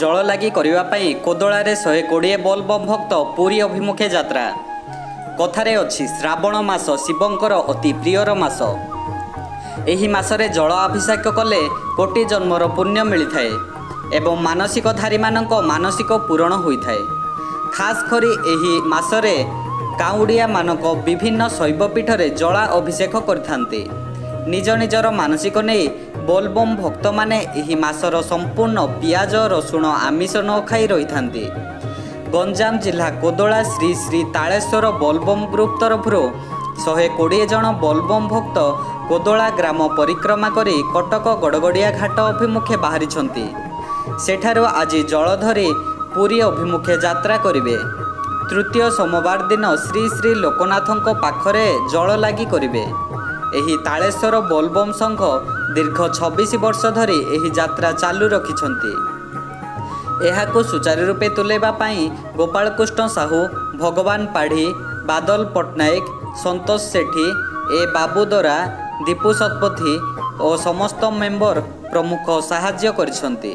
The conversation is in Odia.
ଜଳଲାଗି କରିବା ପାଇଁ କୋଦଳାରେ 120 ବୋଲବମ୍ ଭକ୍ତ ପୁରୀ ଅଭିମୁଖେ ଯାତ୍ରା। କଥାରେ ଅଛି, ଶ୍ରାବଣ ମାସ ଶିବଙ୍କର ଅତି ପ୍ରିୟର ମାସ। ଏହି ମାସରେ ଜଳ ଅଭିଷେକ କଲେ କୋଟି ଜନ୍ମର ପୁଣ୍ୟ ମିଳିଥାଏ ଏବଂ ମାନସିକଧାରୀମାନଙ୍କ ମାନସିକ ପୂରଣ ହୋଇଥାଏ। ଖାସ୍ କରି ଏହି ମାସରେ କାଉଡ଼ିଆମାନଙ୍କ ବିଭିନ୍ନ ଶୈବପୀଠରେ ଜଳା ଅଭିଷେକ କରିଥାନ୍ତି। ନିଜ ନିଜର ମାନସିକ ନେଇ ବୋଲବମ୍ ଭକ୍ତମାନେ ଏହି ମାସର ସମ୍ପୂର୍ଣ୍ଣ ପିଆଜ, ରସୁଣ, ଆମିଷ ନ ଖାଇ ରହିଥାନ୍ତି। ଗଞ୍ଜାମ ଜିଲ୍ଲା କୋଦଳା ଶ୍ରୀ ଶ୍ରୀ ତାଳେଶ୍ୱର ବୋଲବମ୍ ଗ୍ରୁପ୍ ତରଫରୁ 120 ଜଣ ବୋଲବମ୍ ଭକ୍ତ କୋଦଳା ଗ୍ରାମ ପରିକ୍ରମା କରି କଟକ ଗଡ଼ଗଡ଼ିଆ ଘାଟ ଅଭିମୁଖେ ବାହାରିଛନ୍ତି। ସେଠାରୁ ଆଜି ଜଳ ଧରି ପୁରୀ ଅଭିମୁଖେ ଯାତ୍ରା କରିବେ। ତୃତୀୟ ସୋମବାର ଦିନ ଶ୍ରୀ ଶ୍ରୀ ଲୋକନାଥଙ୍କ ପାଖରେ ଜଳଲାଗି କରିବେ। ଏହି ତାଳେଶ୍ୱର ବୋଲବମ୍ ସଂଘ ଦୀର୍ଘ 26 ବର୍ଷ ଧରି ଏହି ଯାତ୍ରା ଚାଲୁ ରଖିଛନ୍ତି। ଏହାକୁ ସୁଚାରୁ ରୂପେ ତୁଲାଇବା ପାଇଁ ଗୋପାଳକୃଷ୍ଣ ସାହୁ, ଭଗବାନ ପାଢ଼ୀ, ବାଦଲ ପଟ୍ଟନାୟକ, ସନ୍ତୋଷ ସେଠୀ, ଏ ବାବୁଦୋରା, ଦୀପୁ ଶତପଥୀ ଓ ସମସ୍ତ ମେମ୍ବର ପ୍ରମୁଖ ସାହାଯ୍ୟ କରିଛନ୍ତି।